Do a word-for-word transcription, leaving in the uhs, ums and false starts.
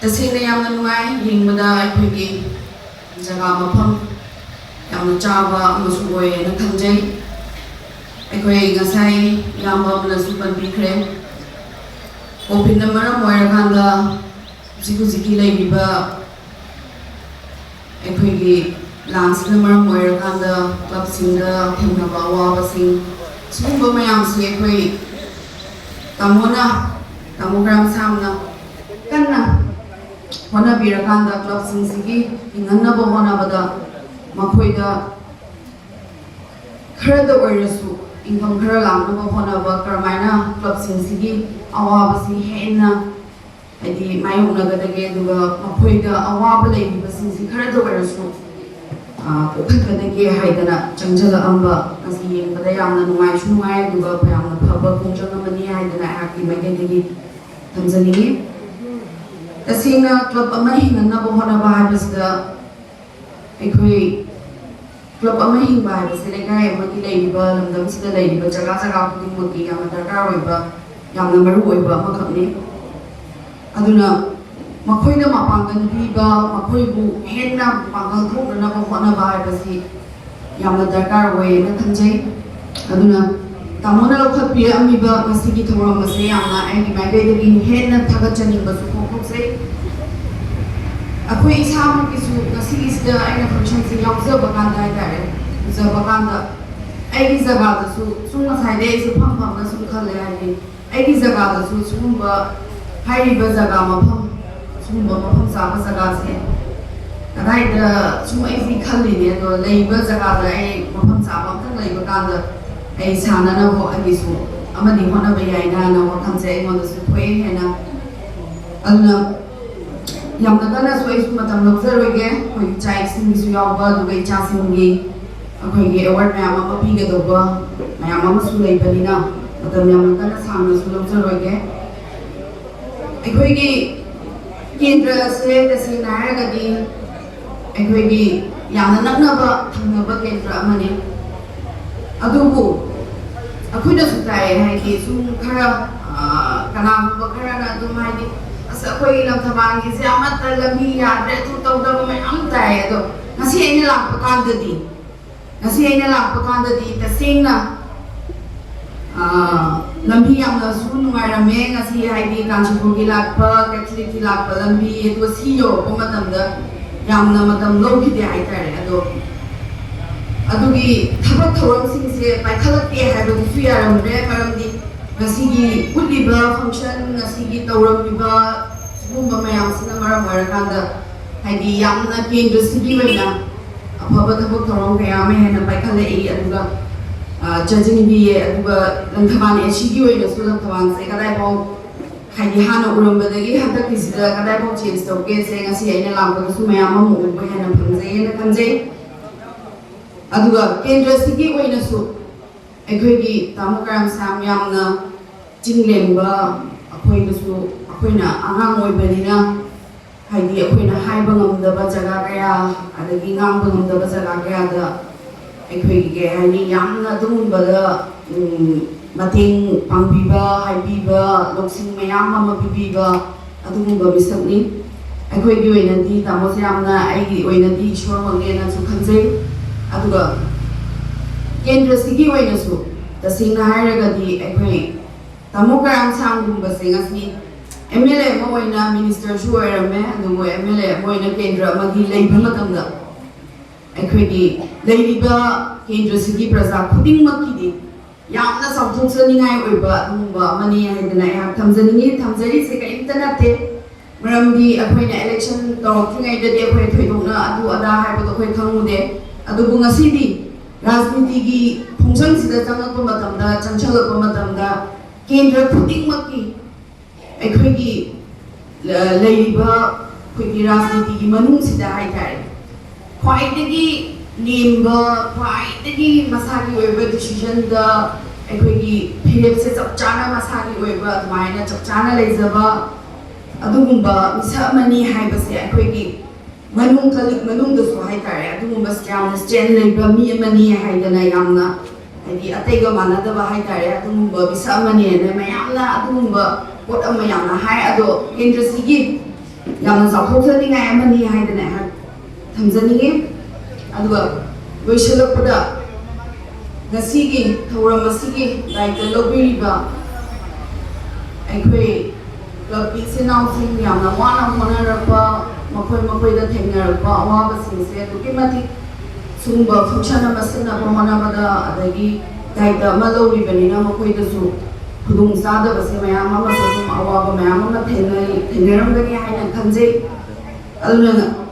ꯇꯁꯦꯡꯅ ꯌꯥꯝꯅ ꯅꯨꯡꯉꯥꯏ ꯌꯦꯡꯕꯗ꯫ ꯑꯩꯈꯣꯏꯒꯤ ꯖꯒꯥ ꯃꯐꯝ ꯌꯥꯝꯅ ꯆꯥꯕ ꯑꯃꯁꯨ ꯑꯣꯏꯌꯦꯅ ꯈꯟꯖꯩ꯫ ꯑꯩꯈꯣꯏ ꯉꯁꯥꯏ ꯏꯌꯥꯝꯕ ꯑꯃꯅꯁꯨ ꯄꯟꯕꯤꯈ꯭ꯔꯦ, ꯀꯣꯚꯤꯗꯅ ꯃꯔꯝ ꯑꯣꯏꯔꯀꯥꯟꯗ ꯍꯧꯖꯤꯛ ꯍꯧꯖꯤꯛꯀꯤ ꯂꯩꯔꯤꯕ ꯑꯩꯈꯣꯏꯒꯤ ꯂꯥꯟꯁꯤꯅ ꯃꯔꯝ ꯑꯣꯏꯔꯀꯥꯟꯗ ꯀ꯭ꯂꯕꯁꯤꯡꯗ ꯊꯦꯡꯅꯕ ꯑꯋꯥꯕꯁꯤꯡ, ꯁꯤꯒꯨꯝꯕ ꯃꯌꯥꯝꯁꯤ ꯑꯩꯈꯣꯏ ꯇꯥꯃꯣꯅ, ꯇꯥꯃꯣ ꯒ꯭ꯔꯥꯝꯁꯥꯝꯅ ꯀꯟꯅ ꯍꯣꯠꯅꯕꯤꯔꯀꯥꯟꯗ ꯀ꯭ꯂꯕꯁꯤꯡꯁꯤꯒꯤ ꯍꯤꯡꯍꯟꯅꯕ ꯍꯣꯠꯅꯕꯗ ꯃꯈꯣꯏꯗ ꯈꯔꯗ ꯑꯣꯏꯔꯁꯨ ꯏꯟꯀꯝ ꯈꯔ ꯂꯥꯛꯅꯕ ꯍꯣꯠꯅꯕ, ꯀꯔꯝꯍꯥꯏꯅ ꯀ꯭ꯂꯕꯁꯤꯡꯁꯤꯒꯤ ꯑꯋꯥꯕꯁꯤ ꯍꯦꯟꯅ ꯍꯥꯏꯗꯤ ꯃꯥꯌꯣꯛꯅꯒꯗꯒꯦ, ꯑꯗꯨꯒ ꯃꯈꯣꯏꯗ ꯑꯋꯥꯕ ꯂꯩꯔꯤꯕꯁꯤꯡꯁꯤ ꯈꯔꯗ ꯑꯣꯏꯔꯁꯨ ꯀꯣꯛꯍꯟꯒꯗꯒꯦ ꯍꯥꯏꯗꯅ ꯆꯪꯁꯤꯜꯂꯛꯑꯝꯕ ꯑꯁꯤ ꯌꯦꯡꯕꯗ ꯌꯥꯝꯅ ꯅꯨꯡꯉꯥꯏꯁꯨ ꯅꯨꯡꯉꯥꯏ, ꯑꯗꯨꯒ ꯌꯥꯝꯅ ꯐꯕ ꯈꯣꯡꯖꯪ ꯑꯃꯅꯤ ꯍꯥꯏꯗꯅ ꯑꯩꯍꯥꯛꯀꯤ ꯃꯥꯏꯀꯩꯗꯒꯤ ꯊꯝꯖꯅꯤꯡꯉꯤ꯫ ꯇꯁꯦꯡꯅ ꯀ꯭ꯂꯕ ꯑꯃ ꯍꯤꯡꯍꯟꯅꯕ ꯍꯣꯠꯅꯕ ꯍꯥꯏꯕꯁꯤꯗ ꯑꯩꯈꯣꯏ ꯀ꯭ꯂꯕ ꯑꯃ ꯍꯤꯡꯕ ꯍꯥꯏꯕꯁꯤ ꯂꯩꯀꯥꯏ ꯑꯃꯒꯤ ꯂꯩꯔꯤꯕ, ꯂꯝꯗꯝꯁꯤꯗ ꯂꯩꯔꯤꯕ ꯖꯒꯥ ꯖꯒꯥ ꯈꯨꯗꯤꯡꯃꯛꯀꯤ ꯌꯥꯝꯅ ꯗꯔꯀꯥꯔ ꯑꯣꯏꯕ, ꯌꯥꯝꯅ ꯃꯔꯨ ꯑꯣꯏꯕ ꯑꯃꯈꯛꯅꯤ꯫ ꯑꯗꯨꯅ ꯃꯈꯣꯏꯅ ꯃꯄꯥꯡꯒꯜ ꯄꯤꯕ, ꯃꯈꯣꯏꯕꯨ ꯍꯦꯟꯅ ꯄꯥꯡꯒꯜ ꯊꯣꯛꯅꯅꯕ ꯍꯣꯠꯅꯕ ꯍꯥꯏꯕꯁꯤ ꯌꯥꯝꯅ ꯗꯔꯀꯥꯔ ꯑꯣꯏꯌꯦꯅ ꯈꯟꯖꯩ꯫ ꯑꯗꯨꯅ ꯇꯥꯃꯣꯅ ꯂꯧꯈꯠꯄꯤꯔꯛꯂꯤꯕ ꯉꯁꯤꯒꯤ ꯊꯧꯔꯝ ꯑꯁꯦ ꯌꯥꯝꯅ ꯑꯩꯒꯤ ꯃꯥꯏꯀꯩꯗꯒꯤ ꯍꯦꯟꯅ ꯊꯥꯒꯠꯆꯅꯤꯡꯕꯁꯨ ꯐꯣꯡꯗꯣꯛꯆꯩ꯫ ꯑꯩꯈꯣꯏ ꯏꯁꯥꯃꯛꯀꯤꯁꯨ ꯉꯁꯤꯒꯤꯁꯤꯗ ꯑꯩꯅ ꯐꯪꯁꯟꯁꯤ ꯌꯥꯎꯖꯕ ꯀꯥꯟꯗ ꯍꯥꯏꯇꯥꯔꯦ, ꯎꯖꯕ ꯀꯥꯟꯗ ꯑꯩꯒꯤ ꯖꯒꯥꯗꯁꯨ ꯁꯨꯝ ꯉꯁꯥꯏꯗꯩ ꯑꯩꯁꯨ ꯐꯝ ꯐꯝꯅ ꯁꯨꯝ ꯈꯜꯂꯦ, ꯍꯥꯏꯗꯤ ꯑꯩꯒꯤ ꯖꯒꯥꯗꯁꯨ ꯁꯤꯒꯨꯝꯕ ꯍꯥꯏꯔꯤꯕ ꯖꯒꯥ ꯃꯐꯝ, ꯁꯤꯒꯨꯝꯕ ꯃꯐꯝ ꯆꯥꯕ ꯖꯒꯥꯁꯦ ꯀꯗꯥꯏꯗ ꯁꯨꯝ ꯑꯩꯁꯤ ꯈꯜꯂꯤꯅꯦ꯫ ꯑꯗꯣ ꯂꯩꯕ ꯖꯒꯥꯗ ꯑꯩ ꯃꯐꯝ ꯆꯥꯕ ꯑꯝꯇꯪ ꯂꯩꯕ ꯀꯥꯟꯗ ꯑꯩ ꯁꯥꯟꯅꯅꯕ ꯑꯩꯒꯤꯁꯨ ꯑꯃꯗꯤ ꯍꯣꯠꯅꯕ ꯌꯥꯏꯅ ꯋꯥꯈꯜꯁꯦ ꯑꯩꯉꯣꯟꯗꯁꯨ ꯊꯣꯛꯑꯦ ꯍꯥꯏꯅ꯫ ꯑꯗꯨꯅ ꯌꯥꯝꯅ ꯀꯟꯅꯁꯨ ꯑꯩꯁꯨ ꯃꯇꯝ ꯂꯧꯖꯔꯣꯏꯒꯦ꯫ ꯑꯩꯈꯣꯏ ꯏꯆꯥ ꯏꯁꯤꯡꯒꯤꯁꯨ ꯌꯥꯎꯕ, ꯑꯗꯨꯒ ꯏꯆꯥꯁꯤꯡꯒꯤ ꯑꯩꯈꯣꯏꯒꯤ ꯑꯦꯋꯥꯔꯗ ꯃꯌꯥꯝ ꯑꯃ ꯄꯤꯒꯗꯧꯕ ꯃꯌꯥꯝ ꯑꯃꯁꯨ ꯂꯩꯕꯅꯤꯅ ꯃꯇꯝ ꯌꯥꯝꯅ ꯀꯟꯅ ꯁꯥꯡꯅꯁꯨ ꯂꯧꯖꯔꯣꯏꯒꯦ꯫ ꯑꯩꯈꯣꯏꯒꯤ ꯀꯦꯟꯗ꯭ꯔ ꯑꯁꯦ ꯇꯁꯦꯡꯅ ꯍꯥꯏꯔꯒꯗꯤ ꯑꯩꯈꯣꯏꯒꯤ ꯌꯥꯝꯅ ꯅꯛꯅꯕ ꯊꯪꯅꯕ ꯀꯦꯟꯗ꯭ꯔ ꯑꯃꯅꯤ꯫ ꯑꯗꯨꯕꯨ ꯑꯩꯈꯣꯏꯅꯁꯨ ꯇꯥꯏꯌꯦ, ꯍꯥꯏꯗꯤ ꯁꯨꯝ ꯈꯔ, ꯑ, ꯀꯅꯥꯒꯨꯝꯕ ꯈꯔꯅ ꯑꯗꯨꯝ ꯍꯥꯏꯗꯤ, "ꯑꯁ, ꯑꯩꯈꯣꯏꯒꯤ ꯂꯪꯊꯕꯥꯜꯒꯤꯁꯦ ꯑꯃꯠꯇ ꯂꯝꯕꯤ ꯌꯥꯗ꯭ꯔꯦ, ꯑꯗꯨ ꯇꯧꯗꯕ ꯃꯌꯥꯝ ꯇꯥꯏ꯫ ꯑꯗꯣ ꯉꯁꯤ ꯑꯩꯅ ꯂꯥꯛꯄ ꯀꯥꯟꯗꯗꯤ, ꯉꯁꯤ ꯑꯩꯅ ꯂꯥꯛꯄ ꯀꯥꯟꯗꯗꯤ ꯇꯁꯦꯡꯅ, ꯑꯥ, ꯂꯝꯕꯤ ꯌꯥꯝꯅꯁꯨ ꯅꯨꯡꯉꯥꯏꯔꯝꯃꯦ꯫ ꯉꯁꯤ ꯍꯥꯏꯗꯤ ꯀꯥꯟꯆꯤꯄꯨꯔꯒꯤ ꯂꯥꯛꯄ, ꯀꯦꯊꯂꯤꯛꯀꯤ ꯂꯥꯛꯄ ꯂꯝꯕꯤ, ꯑꯗꯨꯒ ꯁꯤ ꯌꯧꯔꯛꯄ ꯃꯇꯝꯗ ꯌꯥꯝꯅ ꯃꯇꯝ ꯂꯧꯈꯤꯗꯦ ꯍꯥꯏꯇꯥꯔꯦ꯫ ꯑꯗꯣ ꯑꯗꯨꯒꯤ ꯊꯕꯛ ꯊꯧꯔꯝꯁꯤꯡꯁꯦ ꯄꯥꯏꯈꯠꯂꯛꯇꯦ ꯍꯥꯏꯕꯗꯨꯁꯨ ꯌꯥꯔꯝꯗ꯭ꯔꯦ, ꯃꯔꯝꯗꯤ ꯉꯁꯤꯒꯤ ꯎꯠꯂꯤꯕ function, ꯉꯁꯤꯒꯤ ꯇꯧꯔꯝꯃꯤꯕ ꯁꯤꯒꯨꯝꯕ ꯃꯌꯥꯝꯁꯤꯅ ꯃꯔꯝ ꯑꯣꯏꯔꯀꯥꯟꯗ, ꯍꯥꯏꯗꯤ ꯌꯥꯝꯅ ꯀꯦꯟꯗ꯭ꯔꯁꯤꯒꯤ ꯑꯣꯏꯅ ꯑꯐꯕ ꯊꯕꯛ ꯊꯧꯔꯝ ꯀꯌꯥ ꯑꯃ ꯍꯦꯟꯅ ꯄꯥꯏꯈꯠꯂꯛꯏ, ꯑꯗꯨꯒ, ꯑ, ꯆꯥꯖꯤꯟꯕꯤꯌꯦ꯫ ꯑꯗꯨꯒ ꯂꯪꯊꯕꯥꯜ ꯑꯦꯁꯤꯒꯤ ꯑꯣꯏꯅꯁꯨ ꯂꯪꯊꯕꯥꯜꯁꯦ ꯀꯗꯥꯏꯐꯥꯎ, ꯍꯥꯏꯗꯤ ꯍꯥꯟꯅ ꯎꯔꯝꯕꯗꯒꯤ ꯍꯟꯗꯛꯀꯤꯁꯤꯗ ꯀꯗꯥꯏꯐꯥꯎ change ꯇꯧꯒꯦꯁꯦ ꯉꯁꯤ ꯑꯩꯅ ꯂꯥꯛꯄꯗꯁꯨ ꯃꯌꯥꯝ ꯑꯃ ꯎꯕ ꯍꯦꯟꯅ ꯐꯪꯖꯩꯅ ꯈꯟꯖꯩ꯫ ꯑꯗꯨꯒ ꯀꯦꯟꯗ꯭ꯔꯁꯤꯒꯤ ꯑꯣꯏꯅꯁꯨ ꯑꯩꯈꯣꯏꯒꯤ ꯇꯥꯃꯣ ꯀꯔꯝꯁꯥꯝ ꯌꯥꯝꯅ ꯆꯤꯡꯂꯦꯝꯕ, ꯑꯩꯈꯣꯏꯗꯁꯨ, ꯑꯩꯈꯣꯏꯅ ꯑꯉꯥꯡ ꯑꯣꯏꯕꯅꯤꯅ, ꯍꯥꯏꯗꯤ ꯑꯩꯈꯣꯏꯅ ꯍꯥꯏꯕ ꯉꯝꯗꯕ ꯖꯒꯥ ꯀꯌꯥ, ꯑꯗꯒꯤ ꯉꯥꯡꯕ ꯉꯝꯗꯕ ꯖꯒꯥ ꯀꯌꯥꯗ ꯑꯩꯈꯣꯏꯒꯤ ꯀꯩ ꯍꯥꯏꯅꯤ, ꯌꯥꯝꯅ ꯑꯗꯨꯒꯨꯝꯕꯗ, ꯎꯝ, ꯃꯇꯦꯡ ꯄꯥꯡꯕꯤꯕ, ꯍꯥꯏꯕꯤꯕ, ꯂꯧꯁꯤꯡ ꯃꯌꯥꯝ ꯑꯃ ꯄꯤꯕꯤꯕ, ꯑꯗꯨꯒꯨꯝꯕ ꯃꯤꯁꯛꯅꯤ꯫ ꯑꯩꯈꯣꯏꯒꯤ ꯑꯣꯏꯅꯗꯤ ꯇꯥꯃꯣꯁꯦ ꯌꯥꯝꯅ, ꯑꯩꯒꯤ ꯑꯣꯏꯅꯗꯤ ꯏꯁꯣꯔ ꯃꯛꯅꯦꯅꯁꯨ ꯈꯟꯖꯩ꯫ ꯑꯗꯨꯒ ꯀꯦꯟꯗ꯭ꯔꯁꯤꯒꯤ ꯑꯣꯏꯅꯁꯨ ꯇꯁꯦꯡꯅ ꯍꯥꯏꯔꯒꯗꯤ ꯑꯩꯈꯣꯏ ꯇꯥꯃꯣ ꯀꯔꯝꯁꯥꯝꯒꯨꯝꯕꯁꯦ ꯉꯁꯤ MLA ꯑꯃ ꯑꯣꯏꯅ, ministerꯁꯨ ꯑꯣꯏꯔꯝꯃꯦ, ꯑꯗꯨꯕꯨ MLA ꯑꯃ ꯑꯣꯏꯅ ꯀꯦꯟꯗ꯭ꯔ ꯑꯃꯒꯤ ꯂꯩꯕ ꯃꯇꯝꯗ ꯑꯩꯈꯣꯏꯒꯤ ꯂꯩꯔꯤꯕ ꯀꯦꯟꯗ꯭ꯔꯁꯤꯒꯤ ꯄ꯭ꯔꯖꯥ ꯈꯨꯗꯤꯡꯃꯛꯀꯤꯗꯤ ꯌꯥꯝꯅ ꯆꯥꯎꯊꯣꯛꯆꯅꯤꯡꯉꯥꯏ ꯑꯣꯏꯕ ꯑꯗꯨꯒꯨꯝꯕ ꯑꯃꯅꯤ ꯍꯥꯏꯗꯅ ꯑꯩꯍꯥꯛ ꯊꯝꯖꯅꯤꯡꯉꯤ꯫ ꯊꯝꯖꯔꯤꯁꯦ ꯀꯔꯤꯝꯇ ꯅꯠꯇꯦ, ꯃꯔꯝꯗꯤ ꯑꯩꯈꯣꯏꯅ election ꯇꯧꯔꯛꯇ꯭ꯔꯤꯉꯩꯗꯗꯤ ꯑꯩꯈꯣꯏ ꯊꯣꯏꯗꯣꯛꯅ ꯑꯗꯨ ꯑꯗꯥ ꯍꯥꯏꯕꯗꯣ ꯑꯩꯈꯣꯏ ꯈꯪꯉꯨꯗꯦ꯫ ꯑꯗꯨꯕꯨ ꯉꯁꯤꯗꯤ ꯔꯥꯖꯅꯤꯇꯤꯒꯤ ꯈꯣꯡꯖꯪꯁꯤꯗ ꯆꯪꯉꯛꯄ ꯃꯇꯝꯗ, ꯆꯪꯁꯤꯜꯂꯛꯄ ꯃꯇꯝꯗ ꯀꯦꯟꯗ꯭ꯔ ꯈꯨꯗꯤꯡꯃꯛꯀꯤ ꯑꯩꯈꯣꯏꯒꯤ ꯂ-, ꯂꯩꯔꯤꯕ ꯑꯩꯈꯣꯏꯒꯤ ꯔꯥꯖꯅꯤꯇꯤꯒꯤ ꯃꯅꯨꯡꯁꯤꯗ ꯍꯥꯏꯇꯥꯔꯦ, ꯈ꯭ꯋꯥꯏꯗꯒꯤ ꯅꯦꯝꯕ, ꯈ꯭ꯋꯥꯏꯗꯒꯤ ꯃꯁꯥꯒꯤ ꯑꯣꯏꯕ decisionꯗ ꯑꯩꯈꯣꯏꯒꯤ ꯐꯤꯔꯦꯞꯁꯦ ꯆꯞ ꯆꯥꯅ ꯃꯁꯥꯒꯤ ꯑꯣꯏꯕ ꯑꯗꯨꯃꯥꯏꯅ ꯆꯞ ꯆꯥꯅ ꯂꯩꯖꯕ ꯑꯗꯨꯒꯨꯝꯕ ꯃꯤꯁꯛ ꯑꯃꯅꯤ ꯍꯥꯏꯕꯁꯦ ꯑꯩꯈꯣꯏꯒꯤ ꯃꯅꯨꯡ ꯀꯂꯤꯛ ꯃꯅꯨꯡꯗꯁꯨ ꯍꯥꯏꯇꯥꯔꯦ, ꯑꯗꯨꯒꯨꯝꯕ ꯌꯥꯝꯅ strength ꯂꯩꯕ ꯃꯤ ꯑꯃꯅꯤ ꯍꯥꯏꯗꯅ ꯌꯥꯝꯅ, ꯍꯥꯏꯗꯤ, ꯑꯇꯩꯒ ꯃꯥꯟꯅꯗꯕ ꯍꯥꯏꯇꯥꯔꯦ, ꯑꯗꯨꯒꯨꯝꯕ ꯃꯤꯁꯛ ꯑꯃꯅꯦꯅ ꯃꯌꯥꯝꯅ ꯑꯗꯨꯒꯨꯝꯕ ꯄꯣꯠ ꯑꯃ ꯌꯥꯝꯅ ꯍꯥꯏ꯫ ꯑꯗꯣ ꯀꯦꯟꯗ꯭ꯔꯁꯤꯒꯤ ꯌꯥꯝꯅ ꯆꯥꯎꯊꯣꯛꯆꯅꯤꯡꯉꯥꯏ ꯑꯃꯅꯤ ꯍꯥꯏꯗꯅ ꯑꯩꯍꯥꯛ ꯊꯝꯖꯅꯤꯡꯉꯤ꯫ ꯑꯗꯨꯒ ꯂꯣꯏꯁꯤꯜꯂꯛꯄꯗ ꯉꯁꯤꯒꯤ ꯊꯧꯔꯝ ꯑꯁꯤꯒꯤ ꯗꯥꯏꯇ ꯂꯧꯕꯤꯔꯤꯕ ꯑꯩꯈꯣꯏ ꯀ꯭ꯂꯕꯀꯤ ꯏꯆꯤꯟ ꯏꯅꯥꯎꯁꯤꯡ ꯌꯥꯝꯅ ꯋꯥꯅ ꯍꯣꯠꯅꯔꯛꯄ, ꯃꯈꯣꯏ ꯃꯈꯣꯏꯗ ꯊꯦꯡꯅꯔꯛꯄ ꯑꯋꯥꯕꯁꯤꯡꯁꯦ ꯑꯗꯨꯛꯀꯤ ꯃꯇꯤꯛ ꯁꯤꯒꯨꯝꯕ ꯐꯪꯁꯟ ꯑꯃ ꯁꯤꯟꯅꯕ ꯍꯣꯠꯅꯕꯗ, ꯑꯗꯒꯤ ꯗꯥꯏꯇ ꯑꯃ ꯂꯧꯔꯤꯕꯅꯤꯅ ꯃꯈꯣꯏꯗꯁꯨ ꯈꯨꯗꯣꯡ ꯆꯥꯗꯕꯁꯦ ꯃꯌꯥꯝ ꯑꯃꯁꯨ ꯑꯗꯨꯝ ꯑꯋꯥꯕ ꯃꯌꯥꯝ ꯑꯃ ꯊꯦꯡꯅꯩ, ꯊꯦꯡꯅꯔꯝꯒꯅꯤ ꯍꯥꯏꯅ ꯈꯟꯖꯩ꯫ ꯑꯗꯨꯅ